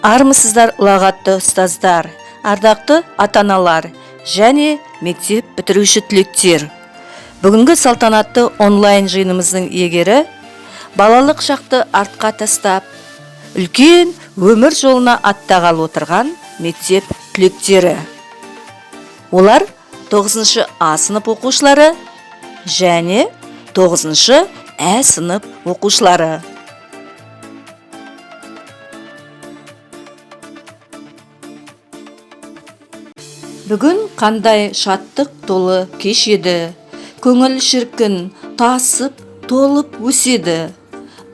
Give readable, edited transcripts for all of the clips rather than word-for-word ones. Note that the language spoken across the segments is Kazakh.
Армысыздар, ұлағатты ұстаздар, ардақты ата-аналар және мектеп бітіруші түлектер. Бүгінгі салтанатты онлайн жиынымыздың иегері балалық шақты артқа тастап, үлкен өмір жолына аттағалы отырған мектеп түлектері. Олар 9 А сынып оқушылары және 9 Ә сынып оқушылары. Бүгін қандай шаттық толы кеш еді. Көңіл шіркін тасып, толып өседі.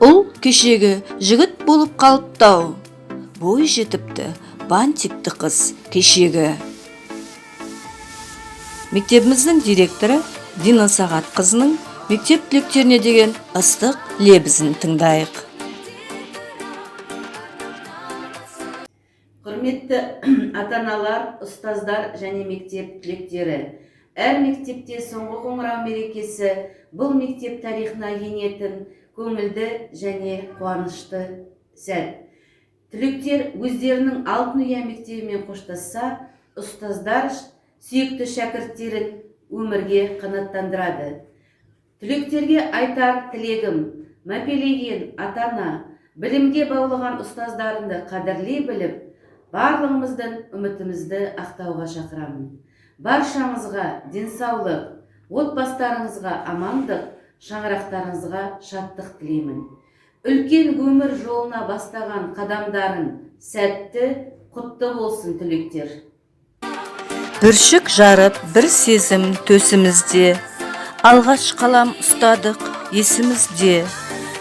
Ұл кешегі жігіт болып қалыпты-ау. Бой жетіпті бантикті қыз кешегі. Мектебіміздің директоры Дина Сағатқызының мектеп түлектеріне деген ыстық лебізін тыңдайық. Құрметті ата-аналар, ұстаздар және мектеп түлектері. Әр мектепте соңғы қоңырау мерекесі бұл мектеп тарихына енетін көңілді және қуанышты сәт. Түлектер өздерінің алтын ұя мектебімен қоштасса, ұстаздар сүйікті шәкірттерін өмірге қанаттандырады. Түлектерге айтар тілегім, мәпелеген ата-ана, білімге баулыған ұстаздарыңды қадірлей біліп, барлығымыздың үмітімізді ақтауға шақырамын. Баршаңызға денсаулық, отбасыларыңызға амандық, шаңырақтарыңызға шаттық тілеймін. Үлкен өмір жолына бастаған қадамдарың сәтті, құтты болсын, түлектер. Бүршік жарып бір сезім төсімізде, алғаш қалам ұстадық есімізде.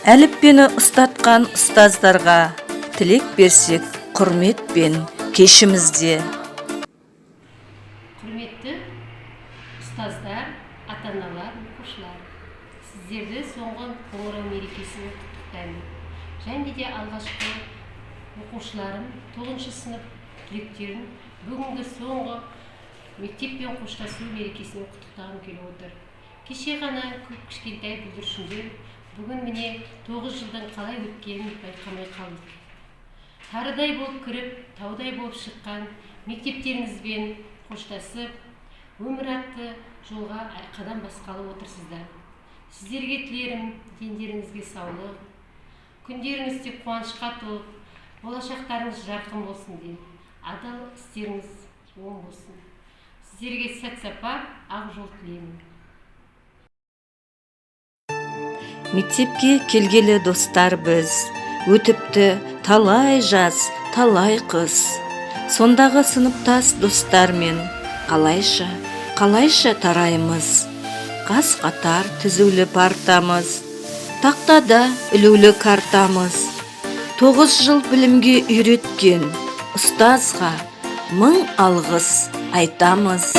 Әліппені ұстатқан ұстаздарға тілек берсек құрметпен кешімізде. Құрметті ұстаздар, ата-аналар, оқушылар, сіздерді соңғы қоңырау мерекесімен құттықтаймын. Және де алғашқы оқушыларым, 9 сынып түлектерін бүгінгі соңғы мектеппен қоштасу мерекесімен құттықтағым келіп отыр. Кеше ғана көп кішкентай бүлдіршіндер, бүгін міне 9 жылдың қалай өткенін байқамай қалдық. Тарыдай болып кіріп, таудай болып шыққан мектептеріңізбен қоштасып, өмір атты жолға қадам басқалы отырсыздар. Сіздерге тілерім дендеріңізге саулық, күндеріңіз тек қуанышқа толып, болашақтарыңыз жарқын болсын деймін. Адал істеріңіз оң болсын. Сіздерге сәт сапар, ақ жол тілеймін. Мектепке келгелі достар біз, өтіпті талай жаз, талай қыс. Сондағы сыныптас достармен қалайша, қалайша тараймыз. Қас қатар түзулі партамыз, тақтада ілулі картамыз. 9 жыл білімге үйреткен ұстазға мың алғыс айтамыз.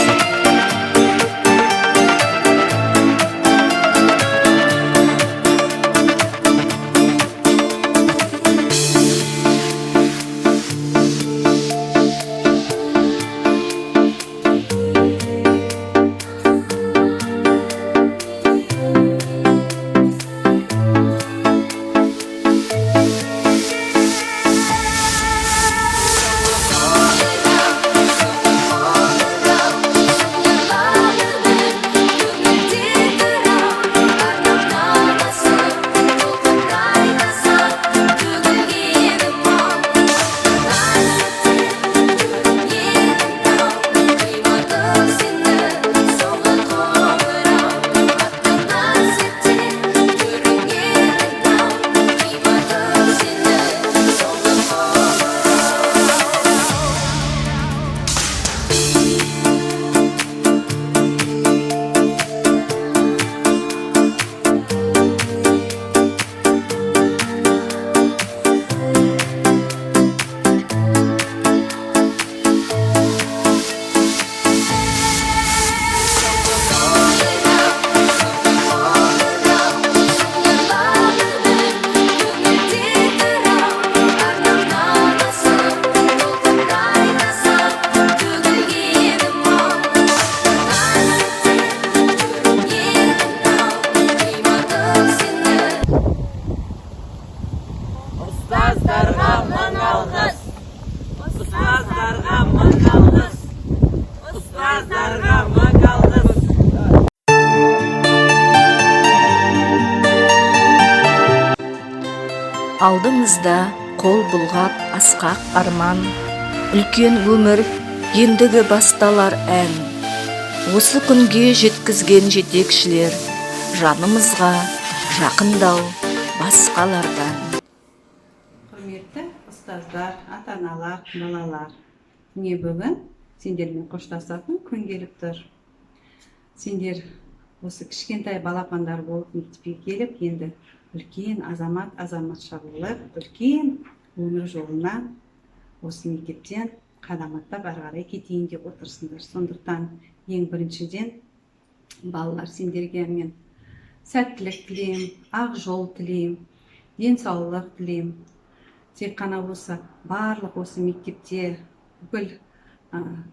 Алдымызда қол бұлғап асқақ арман, үлкен өмір ендігі басталар ән. Осы күнге жеткізген жетекшілер жанымызға жақындау басқалардан. Құрметті ұстаздар, ата-аналар, балалар, міне бүгін сендермен қоштасатын күн келіп тұр. Сендер осы кішкентай балапандар болып мектепке келіп, енді үлкен азамат, азаматша болып, үлкен өмір жолына осы мектептен қадам аттап ары қарай кетейін деп отырсыңдар. Сондықтан ең біріншіден, балалар, сендерге мен сәттілік тілеймін, ақ жол тілеймін, денсаулық тілеймін. Тек қана осы барлық осы мектепте бүкіл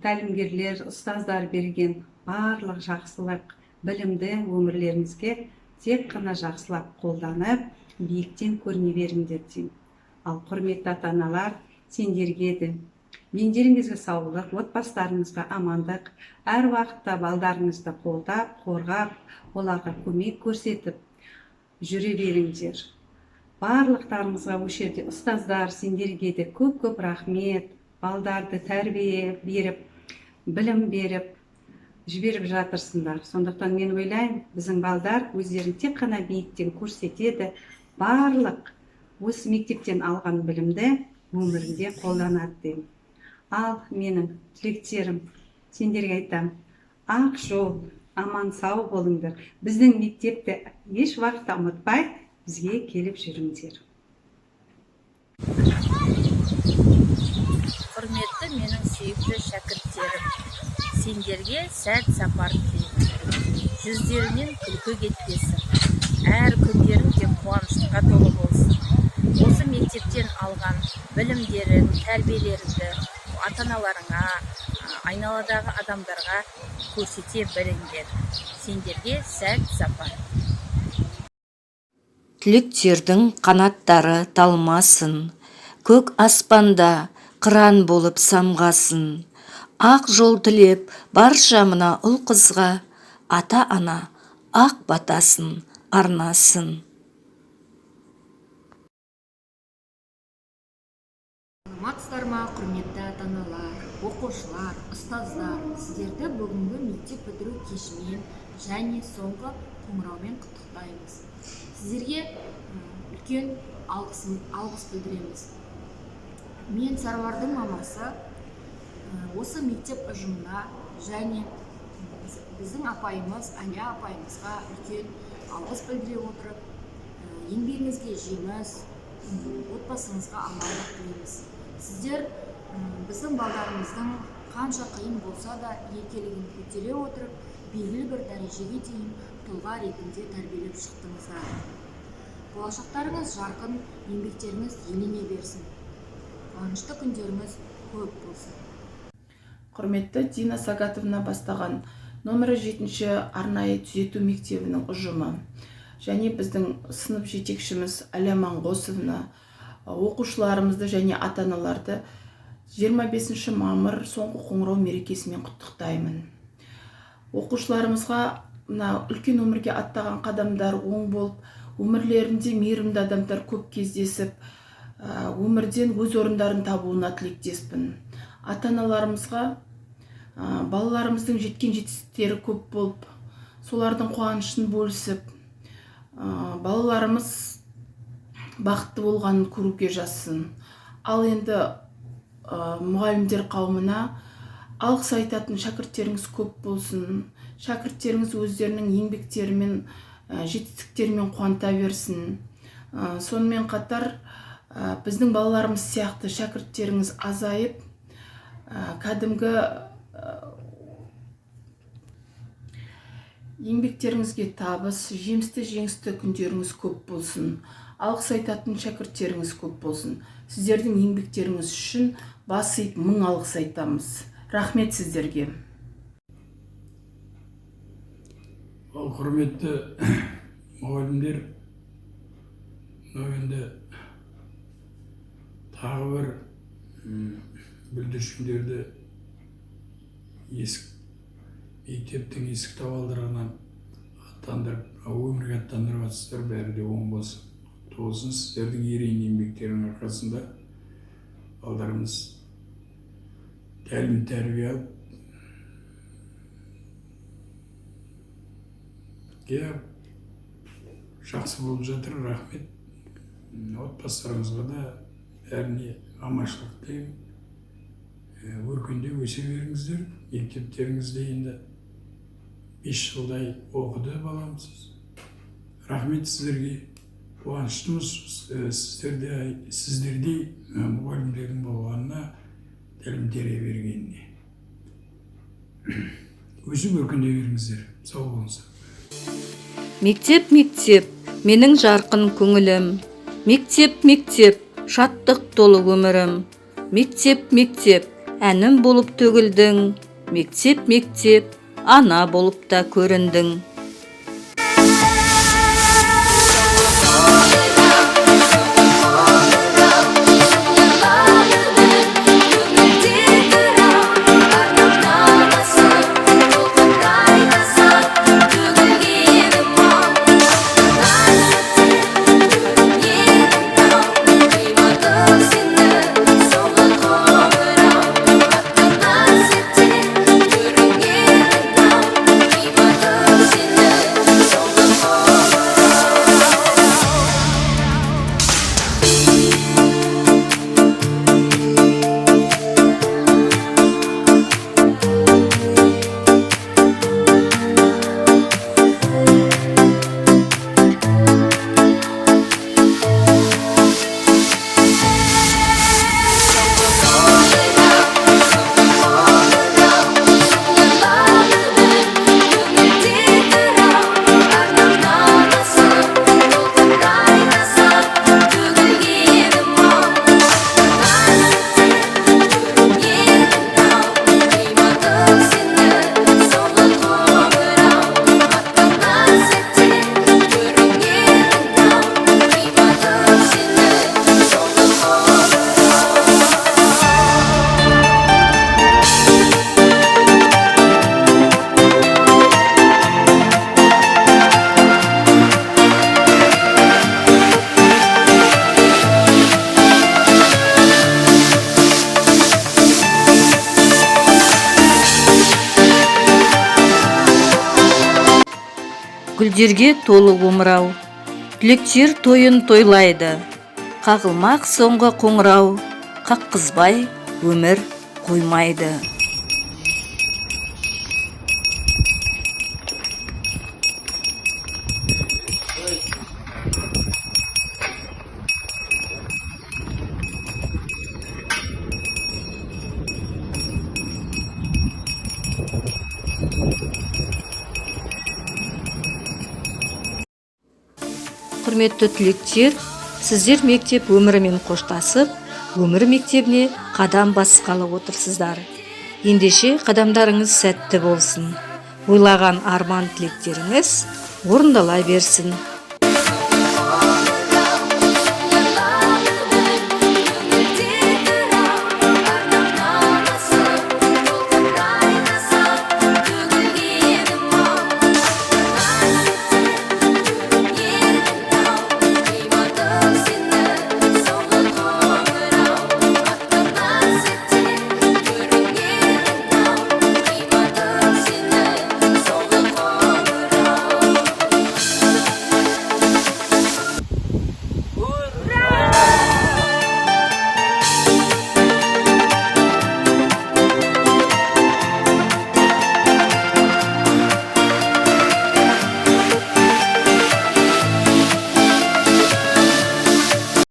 тәлімгерлер, ұстаздар берген барлық жақсылық білімді өмірлеріңізге тек қана жақсылап қолданып, биіктен көріне беріңдер деймін. Ал құрметті ата-аналар, сендерге де дендеріңізге саулық, отбасыларыңызға амандық, әр уақытта балдарыңызды қолдап, қорғап, оларға көмек көрсетіп жүре беріңдер. Барлықтарыңызға осы жерде ұстаздар, сендерге де көп-көп рахмет. Балдарды тәрбие беріп, білім беріп жіберіп жатырсыңдар. Сондықтан мен ойлаймын, біздің балдар өздерін тек қана биіктен көрсетеді, барлық осы мектептен алған білімді өмірінде қолданады деймін. Ал менің тілектерім сендерге айтамын, ақ жол, аман сау болыңдар. Біздің мектепті еш уақытта ұмытпай, бізге келіп жүріңдер. Құрметті менің сүйікті шәкірттерім, сендерге сәт сапар тілеймін. Жүздерінен күлкі кетпесін, әр күндерің тек қуанышқа толы болсын. Осы мектептен алған білімдерің, тәрбиелеріңді ата-аналарыңа, айналадағы адамдарға көрсете біліңдер. Сендерге сәт сапар. Түлектердің қанаттары талмасын, көк аспанда қыран болып самғасын. Ақ жол тілеп барша мына ұл-қызға ата-ана ақ батасын арнасын. Саламатсыздар ма, құрметті ата-аналар, оқушылар, ұстаздар, сіздерді бүгінгі мектеп бітіру кешімен және соңғы қоңыраумен құттықтаймыз. Сіздерге үлкен алғыс білдіреміз. Мен Саруардың мамасы, осы мектеп ұжымына және біздің апайымыз Әлия апайымызға үлкен алғыс білдіре отырып, еңбегіңізге жеміс, отбасыңызға амандық тілейміз. Сіздер біздің балдарымыздың қанша қиын болса да еркелігін көтере отырып, белгілі бір дәрежеге дейін тұлға ретінде тәрбиелеп шықтыңыздар. Болашақтарыңыз жарқын, еңбектеріңіз елене берсін. Қуанышты күндеріңіз көп болсын. Құрметті Дина Сагатовна бастаған нөмірі 7 арнайы түзету мектебінің ұжымы және біздің сынып жетекшіміз Әлия Маңғосовна оқушыларымызды және ата-аналарды 25 мамыр соңғы қоңырау мерекесімен құттықтаймын. Оқушыларымызға мына үлкен өмірге аттаған қадамдар оң болып, өмірлерінде мейірімді адамдар көп кездесіп, өмірден өз орындарын табуына тілектеспін. Ата-аналарымызға балаларымыздың жеткен жетістіктері көп болып, солардың қуанышын бөлісіп, балаларымыз бақытты болғанын көруге жазсын. Ал енді мұғалімдер қауымына алғыс айтатын шәкірттеріңіз көп болсын. Шәкірттеріңіз өздерінің еңбектерімен, жетістіктерімен қуанта берсін. Сонымен қатар біздің балаларымыз сияқты шәкірттеріңіз азайып, кәдімгі еңбектеріңізге табыс, жемісті жеңісті күндеріңіз көп болсын. Алғыс айтатын шәкірттеріңіз көп болсын. Сіздердің еңбектеріңіз үшін бас иіп мың алғыс айтамыз. Рахмет сіздерге. Ал құрметті мұғалімдер, мынау енді тағы бір бүлдіршіндерді мектептің есік табалдырығынан аттандырып, өмірге аттандырып жатсыздар, бәрі де оң болсын, құтты Құтты болсын. Сіздердің ерен еңбектерінің арқасында балдарымыз тәлім тәрбие алып, иә, жақсы болып жатыр. Рахмет. Отбасыларыңызға да бәріне аманшылық тілеймін. Өркендеп өсе беріңіздер. Мектептеріңізде енді 5 жылдай оқыды баламыз. Рахмет сіздерге. Қуаныштымыз сіздердей мұғалімдердің болғанына, тәлім тәрбие бергеніне. Өсіп өркендей беріңіздер. Сау болыңыздар. Мектеп, мектеп, менің жарқын көңілім. Мектеп, мектеп, шаттық толы өмірім. Мектеп, мектеп, әнім болып төгілдің. Мектеп, мектеп, ана болып та көріндің. Гүлдерге толы омырау, түлектер тойын тойлайды. Қағылмақ соңғы қоңырау, қаққызбай өмір қоймайды. Құрметті түлектер, сіздер мектеп өмірімен қоштасып, өмір мектебіне қадам басқалы отырсыздар. Ендеше қадамдарыңыз сәтті болсын. Ойлаған арман тілектеріңіз орындала берсін.